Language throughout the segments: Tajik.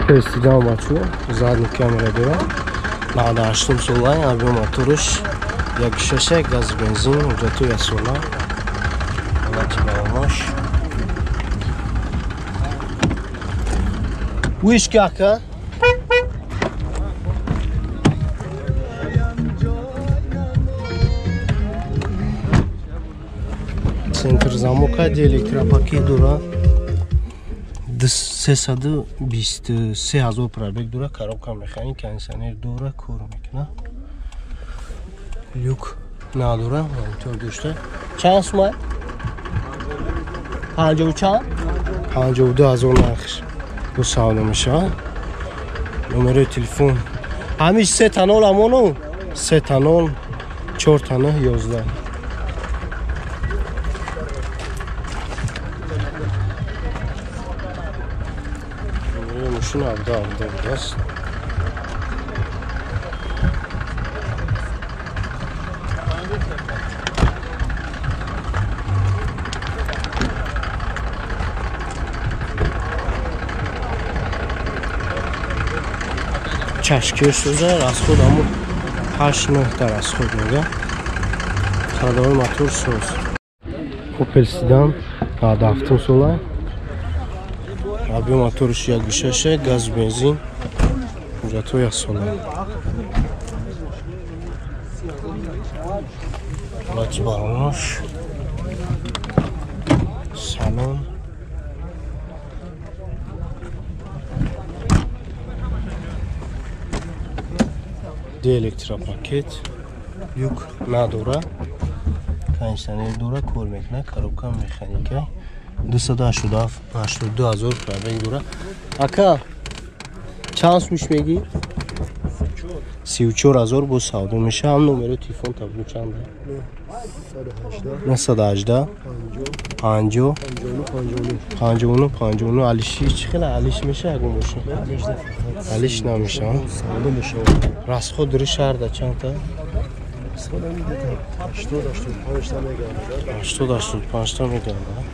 Опел седан бачо, задний камера дора. 98 сола, объем моторш 1.6, газ бензин, ҳуҷҷату яксола. Ҳолати балонаш. Вишка ака. Центр замока, электропакет дора. 323 ҳазор пробег дора, коробка механик, кондиционер дора, кор мекунад. Люк надора, монитор дошта. Чанд сумай? 50 чанд? 52 ҳазор нархш. Бу савдо мешавад. Номерои телефон. Ҳамиш 3 та 0 амону? 3 та 0 4 та 9 11. Мошина 17 будааст. Чашкир соза, расход ҳамун 8-9 та расход мега. Ходовой мотор соз. Опел седан 97 сола. Объем моторш 1.6, газ бензин, ҳуҷҷатҳо яксола. Ҳолати балонаш. Салон. Ду электропакет, люк надора, кондиционер дора, кор мекунад, коробка механика. 282 ҳазор пробег дора. Ака, чанд сумиш мегӣ? 34 ҳазор бо савдо мешавад. Ҳам номерои телефон табу чанд? 918 50 59 59. Алиши чӣ хела алиш мешавад ягон мошин? Алиш намешавад. Расход дури шаҳрда чандта? 80-85 та мегардад.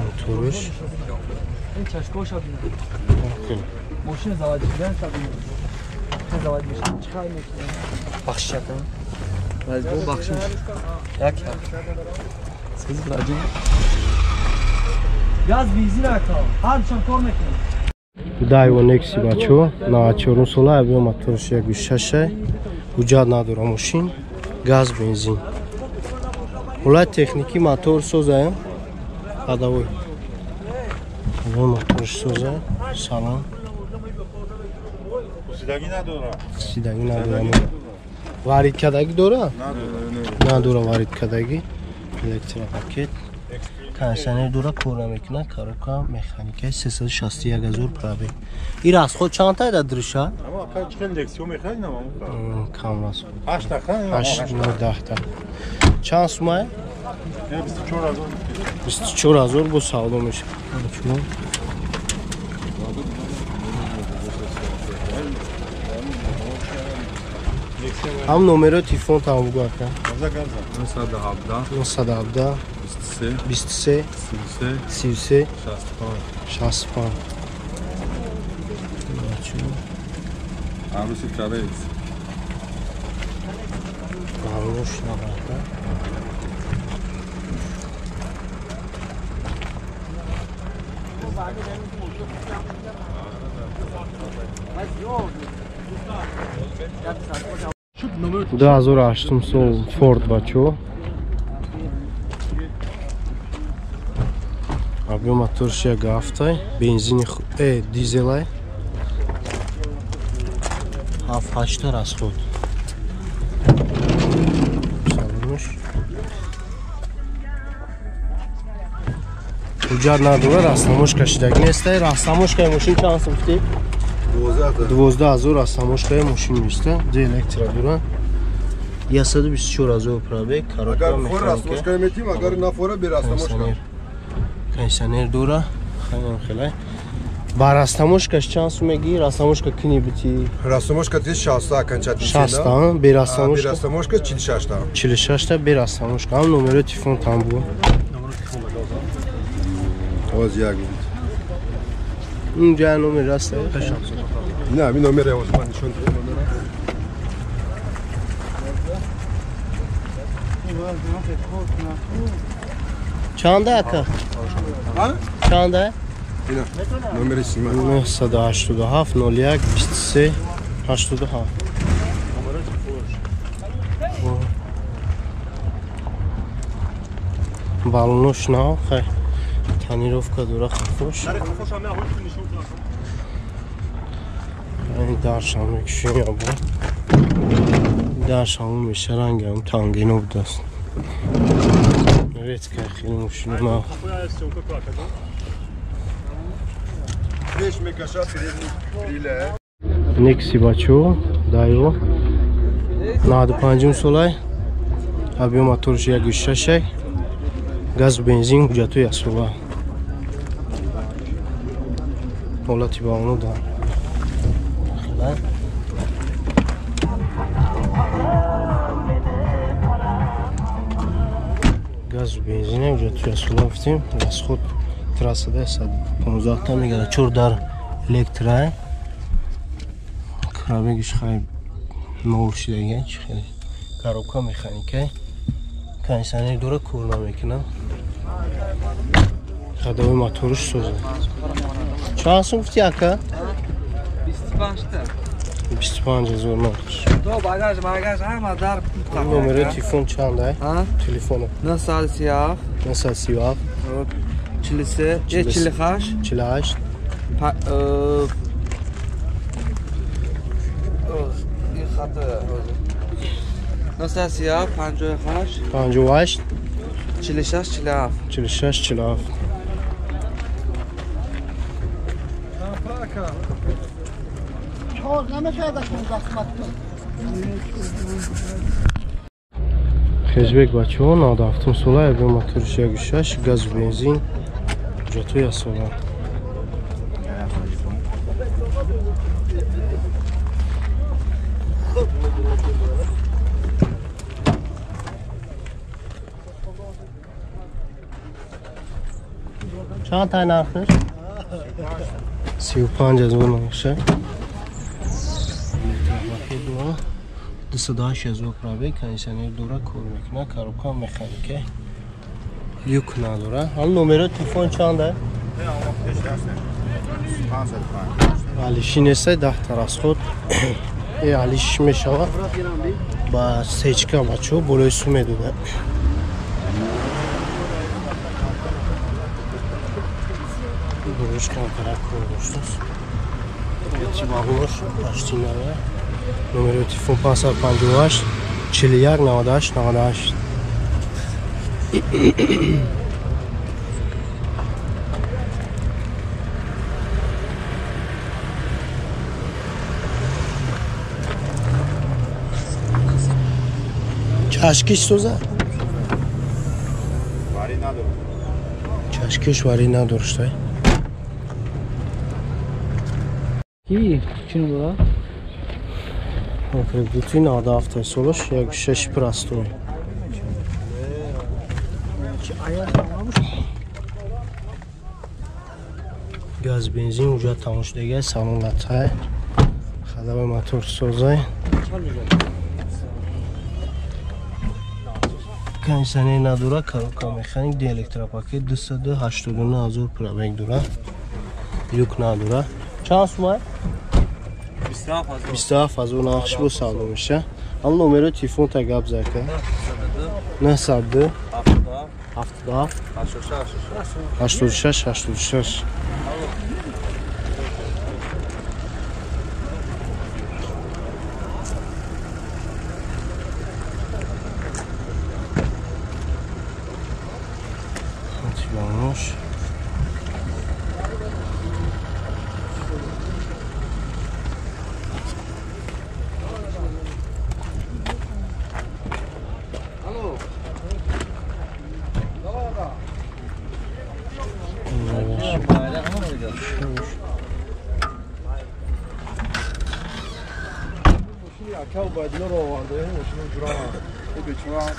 Моторш. Дайво Некси бачо, 94 сола, объем моторш 1.6, ҳуҷҷат надора мошин, газ бензин. Ҳолати техникӣ мотор созаем, ходовой. Объем моторш соза, салон. Сидагӣ надора. Сидагӣ надора. Варид кардагӣ дора? Надора варид кардагӣ. Электропакет. Кондиционер дора, кор намекунад, коробка механика, 361 ҳазор пробег. Ин расход чанд та дар дриша? Кам расход. 8 та, 8 9 та. Чанд сумай? 24 ҳазор. 24 ҳазор бо савдо мешавад. Ҳам номерои телефон там бугу ака. 917 23 33 65. Аруси карец. Аруш набарда. Ду 2008 сол Форд бачо. Объем моторш 1.7, бензини дизелай. 7-8 та расход. Салонш. Ҳуҷҷат надора, растамошка шидагӣ нест. Растамошкаи мошин чанд сум гуфтӣ? 12 ҳазор растамошкаи мошин меиста. Ду электро дора. 124 ҳазор пробег, коробка механика. Агар нафора бе растамошка. Кондиционер дора, хайнам хелай. Ба растаможкаш чанд сум мегӣ? Растаможка кини бити? Растаможка 60 окончательно. 60, бе растаможка? Бе растаможка 46 та. 46 та бе растаможка. Ам номери телефон там бу. Оз як минут. Унҷа номер аст? Не, ми номер я Осман нишон номера. Чанда ака? Чанда? Номери сима. 987 01 23 87. Балонош нав, хай. Тонировка дора хафош. Ин даршам мекушем ябо. Даршам мешарангам тангино будаст. Редко хеле мошина нав. Некси бачо, дайо. 95 солай. Объем моторш 1.6. Газ бензин ҳуҷҷатҳои асола. Ҳолати ба оно дар. Газу бензин ҳуҷҷатҳои асола гуфтем. Расход трассада 115 та мегардад. 4 дар электра. Крабегиш хай нов шидаган чи хеле. Коробка механика. Кондиционер дора кор намекунад. Ходовой моторш созад. Чанд сум гуфти ака? 25 та. 25 ҳазор нархш. То багаж ҳама дар. Номери телефон чанд ай? Телефоно. 937 937 43 48 48 این خط 937 58 58 46 47 46 47. Хешбек бачаҳо 97 сола, объем моторш 1.6, газу бензин, ҳуҷҷатҳои асола. Чанд тай нархш? 35 ҳазор нархша. 208 ҳазор пробег, кондиционер дора, кор мекунад, коробка механика. Люк надора. Ҳал номери телефон чанд ай? Алиши нестай, 10 та расход. Алиш мешавад. Ба сечка бачо болои су медода. Буруш камтарак кор доштааст. Тибағош почти нава. Номери телефон 558 41 98 98. Чашкиш соза? Вари надорад. Чашкиш вари надорад, штай. Ки? Чӣ ном дорад? Кредити 97 солаш, 1.6 простой. Газ бензин ҳуҷҷат тамом шудагай, салон латай. Ходовой мотор созай. Кондиционер надора, коробка механик, ди электропакет 289 ҳазор пробег дора. Люк надора. Чанд сум? 27 ҳазор нархш бо савдо меша. Ҳам номери телефон та гап зака. 902 77 86 86. Мошини ака Убайдуллоро оварда, мошини ҷура. Бечора.